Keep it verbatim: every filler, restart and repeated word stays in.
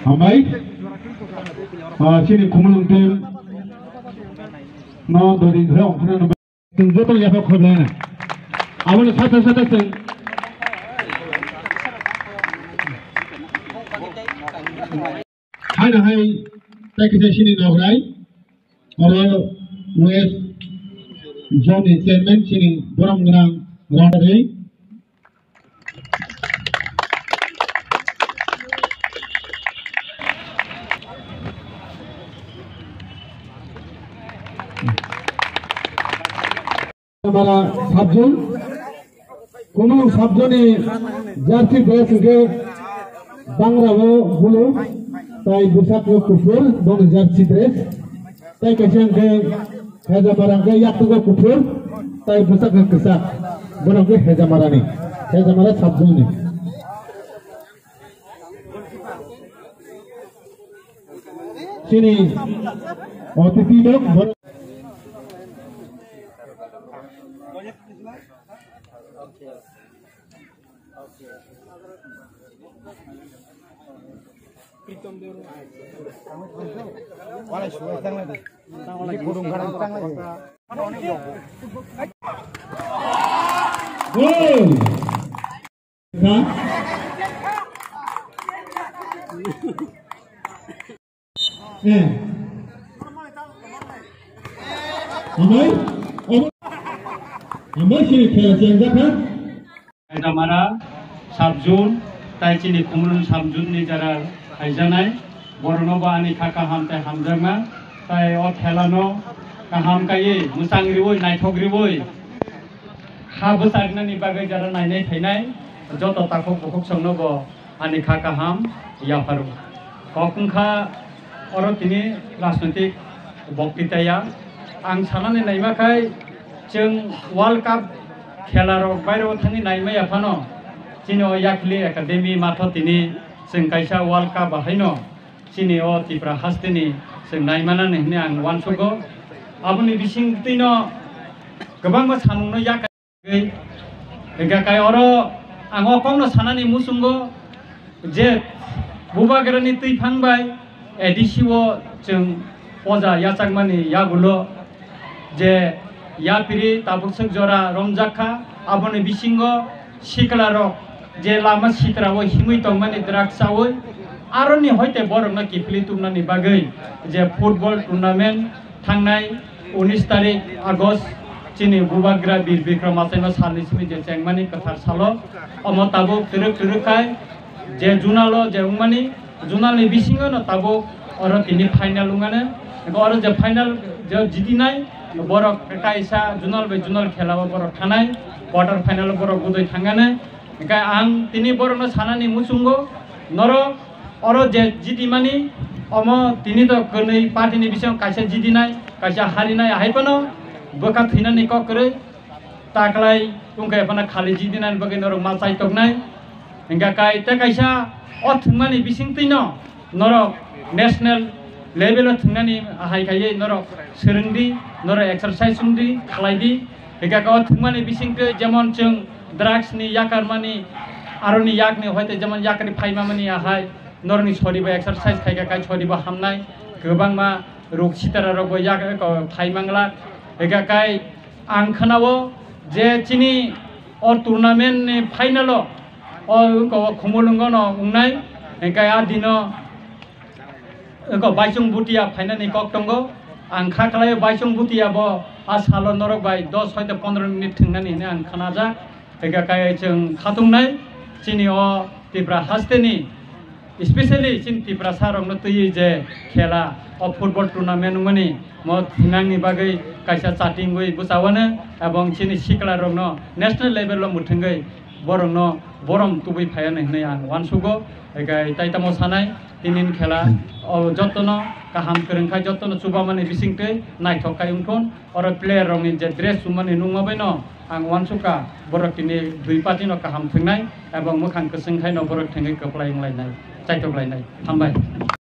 Hambai. Ah, chini Khumulwng team no dori hwnkhe ongkhorna nangbai. Chwng joto yaphak khojaina. Aboni sate sate chwng. Haino hai tei kisa chini nograi. Oro West Zone ni chairman chini borom gwnang Randari. Mara Sabjun, Khumulwng Sabjun ni jersey dress hwnkhe bangrao blue, tai bwsakgo kuphur, boni jersey dress. Tai kaisa hwnkhe Hejamara hwnkhe yaktugo kuphur, tai bwsakgo kwchak. Bono hwnkhe Hejamarani, Hejamara Sabjun ni. Chini otithi rok bor- Gol! Eh. Hambai, hambai sini khela chengjak kha. Hejamara Sabjun tai chini Khumulwng Sabjun ni jara khaijaknai, borokno bo ani kha kaham tai hamjakma, tai o khela no kaham kaiwi, mwchang riwi, naithok riwi, kha bwcharnani bagwi jara nainai phainai joto takhuk bukhuk songno bo ani kha kaham yapharo. Kok wngkha oro tini rajnoitik boktitaya. Ang sanani naima khai chwng World Cup khela rok bairo thangwi naimaya phano chini o Yakhli Academy matho tini chwng kaisa World Cup haino chini o Tripura hasteni chwng naimanani hwnwi ang uansugo. Aboni bisingtwino kwbangma samungno yak Hingkha kai oro ang o kokno sanani muchungo je Bubagrani twiphang bai A D C o chwng poja yachakmani yagulo je yapiri tabuk swk jora romjak kha, aboni bisingo sikla rok je lama sitra o himwi tongmani drugs chawi aroni hoite borokno kiphilwi tubnani bagwi je football tournament thangnai unis tarik August chini Bubagra Bir Bikram Achaima salni simi je chengmani kwthar salo, omo tabuk twrwk twrwk khai je zonal o je wngmani, zonal ni bisingo no tabuk oro tini final wngmani. Oro je final je jitinai borok kaisa zonal bai zonal khela o borok thanai, quarter final o borok budui thangani. Hingkhe ang tini borokno sanani muchungo, norok oro je jitimani, omo tini to kwnwi party ni bisingo kaisa jitinai, kaisa harinai, hai phano bwkha thwinani kok kwrwi, taklai wngkha phano khali jitinani bagwi norok ma chaitoknai. Hingkha kai tei kaisa o thwngmani bisingtwino norok national level o thwngnani hai khaiwi norok swrwngdi, norok exercise wngdi, khlaidi. Hingkha o thwngmani bisingtwi jemon chwng drugs ni yakarmani, aroni yakni hoite jemon yakni phaimamani ahai norokni soribo exercise khaikha kai soribo hamnai, kwbangma rok sitara rokbo yak phaimangla. Hingkha kai ang khnao je chini o tournament ni final o o wngkha o Khumulwngo no wngnai, hingkha a dino wngkha Baisong Bhutia phainani kok tongo. Ang kha khlai Baisong Bhutia bo a salo norok bai dos hoite pondro minute thwngnani hwnwi ang khnajak. Hingkha kai chwng khatungnai chini o Tripura hasteni, especially chini Tiprasa rokno twiwi je khela o football tournament wngmani mo thinangni bagwi kaisa chatingwi bwchawano ebong chini sikla rokno national level o mwthwngwi borokno borom tubui phaiani hwnwi ang uansugo. Hingkhe tai tamo sanai tinin khela o jotono kaham kwrwng khai jotono chubamani bisingtwi naithok khai wngthun. Oro player rokni je dress chumani nukma baino ang uansukha, borok tini dui party no kaham thwngnai ebong mwkhang kwchwng khaino borok thwngwi kwplai wnglainai, chaitoklainai. Hambai.